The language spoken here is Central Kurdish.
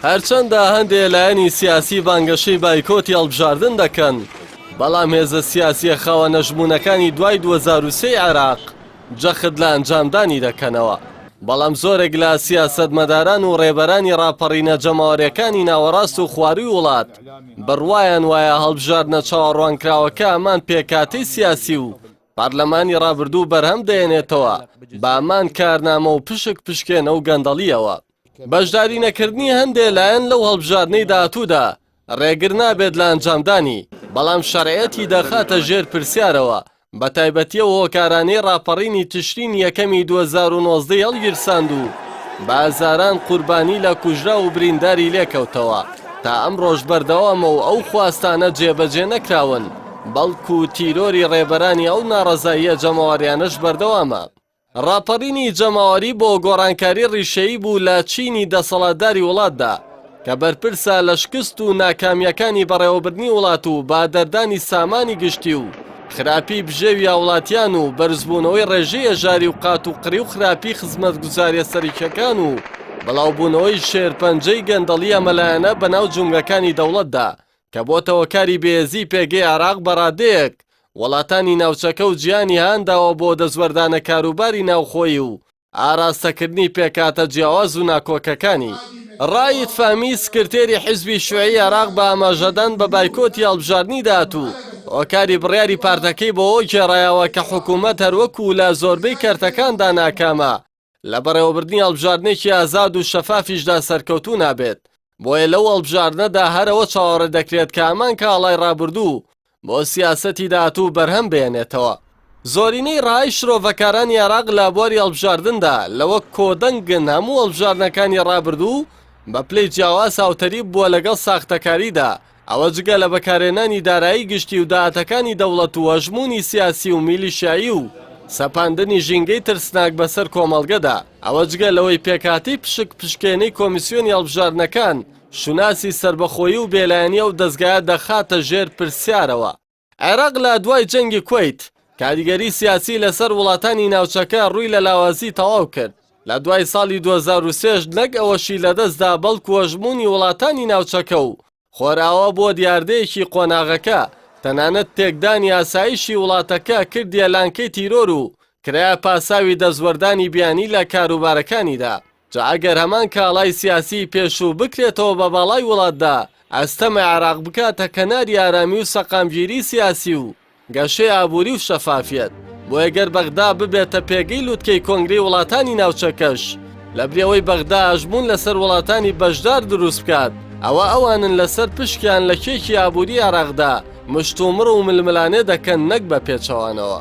هەرچەندە هەندێ لایەنی سیاسی بانگەشەی بایکۆتی هەڵبژاردن دەکەن، بەڵام هێزە سیاسییە خاوەن ئەژموونەکانی دوای 2003 عێراق جەخت لە ئەنجامدانی دەکەنەوە. بەڵام زۆرێک لە سیاسەتمەداران و ڕێبەرانی ڕاپەڕینە جەماوەرییەکانی ناوەڕاست و خوارووی وڵات بڕوایان وایە هەڵبژاردنە چاوەڕوانکراوەکە هەمان پێکهاتەی سیاسی و پەرلەمانی ڕابردوو بەرهەم دەهێنێتەوە بە هەمان کارنامە و پشک پشکێنە و گەندەڵییەوە. بەشداری نەکردنی هەندێ لایەن لەو هەڵبژاردنەی داهاتوودا ڕێگر نابێت لە ئەنجامدانی، بەڵام شەرعیەتی دەخاتە ژێر پرسیارەوە، بەتایبەتی ئەو هۆکارانەی ڕاپەڕینی تشرینی یەکەمی 2019 ی هەڵگیرساند و بە هەزاران قوربانی لە کوژراو و برینداری لێکەوتەوە، تا ئەمڕۆش بەردەوامە و ئەو خواستانە جێبەجێ نەکراون، بەڵکو تیرۆری ڕێبەرانی ئەو ناڕەزاییە جەماوەریانەش بەردەوامە. ڕاپەڕینی جەماوەری بۆ گۆڕانکاری ڕیشەیی بوو لە چینی دەسەڵاتداری وڵاتدا، کە بەرپرسە لە شکست و ناکامییەکانی بەڕێوەبردنی وڵات و بەهەدەردانی سامانی گشتی و خراپی بژێوی هاوڵاتیان و بەرزبوونەوەی ڕێژەی هەژاری و قاتوقڕی و خراپی خزمەتگوزارییە سەرەکییەکان و بڵاوبوونەوەی شێرپەنجەی گەندەڵی هەمەلایەنە بەناو جومگەکانی دەوڵەتدا کە بۆتە هۆکاری بەهێزیی پێگەی عێراق بە ڕادەیەک وڵاتانی ناوچەکە و جیهانی هانداوە بۆ دەستوەردانە کاروباری ناوخۆیی و ئاراستەکردنی پێکهاتە جیاواز و ناکۆکەکانی. ڕائید فەهمی سکرتێری حیزبی شیوعی عێراق بە ئاماژەدان بە بایکۆتی هەڵبژاردنی داهاتوو، هۆکاری بڕیاری پارتەکەی بۆ ئەوە گێڕایەوە کە حکوومەت هەروەکوو لە زۆربەی کەرتەکاندا ناکامە، لە بەڕێوەبردنی هەڵبژاردنێکی ئازاد و شەفافیشدا سەرکەوتوو نابێت، بۆیە لەو هەڵبژاردنەدا هەر ئەوە چاوەڕێ دەکرێت کە هەمان کاڵای ڕابردوو بۆ سیاسەتی داهاتوو بەرهەم بهێنێتەوە. زۆرینەی ڕای شرۆڤەکارانی عێراق لە بواری هەڵبژاردندا لەوە کۆدەنگن هەموو هەڵبژاردنەکانی ڕابردوو بە پلەی جیاواز هاوتەریب بووە لەگەڵ ساختەکاریدا، ئەوە جگە لە بەکارهێنانی دارایی گشتی و داهاتەکانی دەوڵەت و هەژموونی سیاسی و میلیشیایی و سەپاندنی ژینگەی ترسناک بەسەر کۆمەڵگەدا، ئەوە جگە لەوەی پێکهاتەی پشک پشکێنەی کۆمیسیۆنی هەڵبژاردنەکان شوناسی سەربەخۆیی و بێلایەنی ئەو دەزگایە دەخاتە ژێر پرسیارەوە. عێراق لە دوای جەنگی کوەیت، کاریگەری سیاسی لەسەر وڵاتانی ناوچەکە ڕووی لە لاوازی تەواو کرد، لە دوای ساڵی 2003 نەک ئەوەشی لەدەستدا بەڵکو هەژموونی وڵاتانی ناوچەکە و خۆرئاوا بووە دیاردەیەکی قۆناغەکە، تەنانەت تێکدانی ئاسایشی وڵاتەکە کردیە لانکەی تیرۆر و کرایە پاساوی دەستوەردانی بیانی لە کاروبارەکانیدا. جا ئەگەر هەمان کاڵای سیاسیی پێشوو بکرێتەوە بە باڵای وڵاتدا، ئەستەمە عێراق بکاتە کەناری ئارامی و سەقامگیری سیاسی و گەشەی ئابووری و شەفافیەت. بۆیە گەر بەغدا ببێتە پێگەی لوتکەی کۆنگرەی وڵاتانی ناوچەکەش، لەبری ئەوەی بەغدا ئەژموون لەسەر وڵاتانی بەشدار دروست بکات، ئەوە ئەوانن لەسەر پشکیان لە کێکی ئابووری عێراقدا مشتومڕ و ململانێ دەکەن نەک بە پێچەوانەوە.